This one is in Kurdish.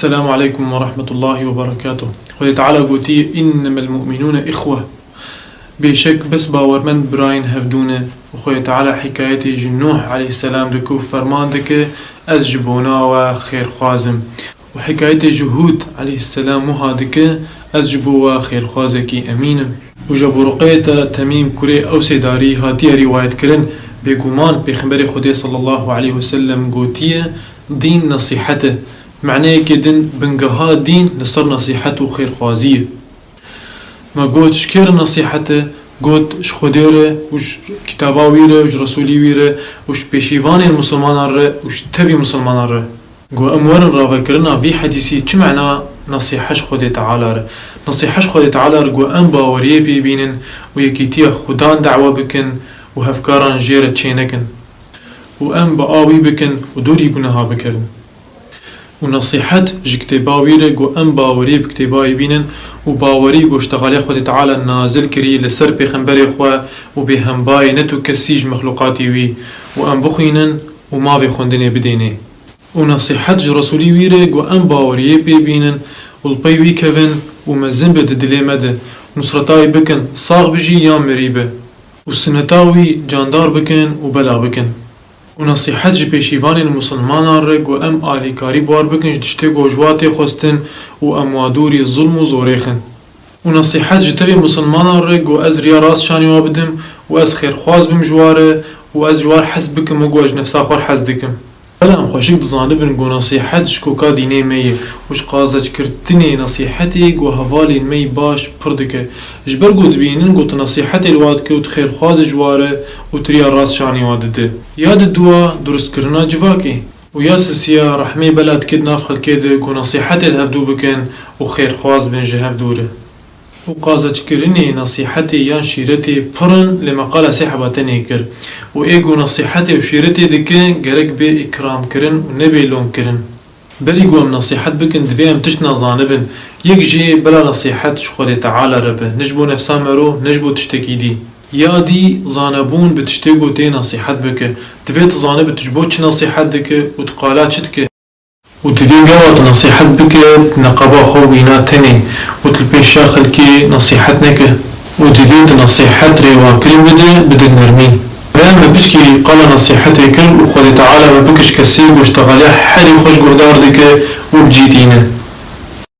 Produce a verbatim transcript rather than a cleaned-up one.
Selamu aleykum ve rahmetullahi ve berekatuh. Xwedê Teala gotiye, "İnnemel mu'minûne ihwe." Bêşek bes bawermend birayên hevdû ne. Û Xwedê Teala hikayetê ji Nuh aleyhisselam dike û ferman dike, "Ez ji bona we xêrxwaz im." Û hikayetê ji Hûd aleyhisselam wiha dike, "Ez ji bo we xêrxwazekî emîn im." Û ji Ebû Ruqeyeta Temîm kurê Ewsê Darî hatiye rîwayetkirin, bêguman Pêxemberê Xwedê sallallahu aleyhi ve sellem gotiye, "Dîn nesîhet e." Maneyekê din, bingeha dîn li ser nesîhet û xêrxwazî ye. Me got, "Ji kê re nesîhet e?" Got, "Ji Xwedê re û ji kitaba wî re û ji Resûlî wî re û ji pêşîvanên misilmanan re û ji tevî misilmanan re." Got, "Em werin ravekirina vî hedîsî, çi mena nesîhet ji Xwedê Teala re?" Nesîhet ji Xwedê Teala re got, "Em baweriyê pê bînin û yekîtiya Xudan dawa bikin û hevkaran jê re çênekin û em bi a wî bikin û dûrî guneha bikirin." Û nesîhet ji kitêba wî re got, "Em bawerî bi kitêba wî bînin û bawerî got ji texalê Xwedê Teala nazil kirî li ser pêxemberê xwe û bêhembayê ne tu kesî ji mexluqatî wî û em bixwînin û mavê xwendinê bidênê." Û nesîhet ji Resûlî wî re got, "Em baweriyê pê bînin û li pey wî kevin û mezin be di dilê me de, nusreta wî bikin, sax bijî yan mirî be, û sineta wî candar bikin û bela bikin." Û nesîhet ji pêşîvanên misilmanan re got, "Em alîkarî bi war bikin ji tiştê ku ji wa tê xwestin û em wa dûrî zulm û zorê xin." Û nesîhet ji tevê misilmanan re got, "Ez riya rast şanî wa bidim û ez xêrxwaz bim ji wa re û ez ji war hez bikim wek ku ez ji nefsa xwe hez dikim." Belam xweşik dizanibin ku nesîhet ji koka dînê me ye û ji qazeçkirtinê nesîhetê ku hevalên me yî baş pir dike. Ji ber ku dibînin ku tu nesîhetê li wa dike û tu xêrxwazî ji wa re û tu riya rast şanî wa dide. Ya diduwa durustkirina civakê û ya sisiya rehmê bela dike di nav xelkê de ku nesîhetê li hevdû bikin û xêrxwaz bin ji hevdû re. Û qazeçkirinê nesîhetê yan şîretê pir in, lê me qala sê heba tenê kir. Û ê ku nesîhetê û şîretê dike, gerek bê îkramkirin û nebê lomkirin. Berî ku em nesîhet bikin, divê em tiştna zanibin. Yek jê bila nesîhet ji Xwedê Teala re be, ne ji bo nefsa mero, ne ji bo tiştekî dî. Ya dî, zanebûn bi tiştê ku tê nesîhet bike. Divê tu zanibe tu ji bo çi nesîhet dike û tu qala çi dike. Û divê gava tu nesîhet bike, tu neqaba xwe wîna tenê û tu li pêşa xelkê nesîhet neke. Û divê tu nesîhet rêwakirin bide bi dilnermî. Beyan me pişkî qala nesîhetê kir û Xwedê Teala me bike ji kesê ku ji texaliya herî xweş guhdar dike û bi cî tîne.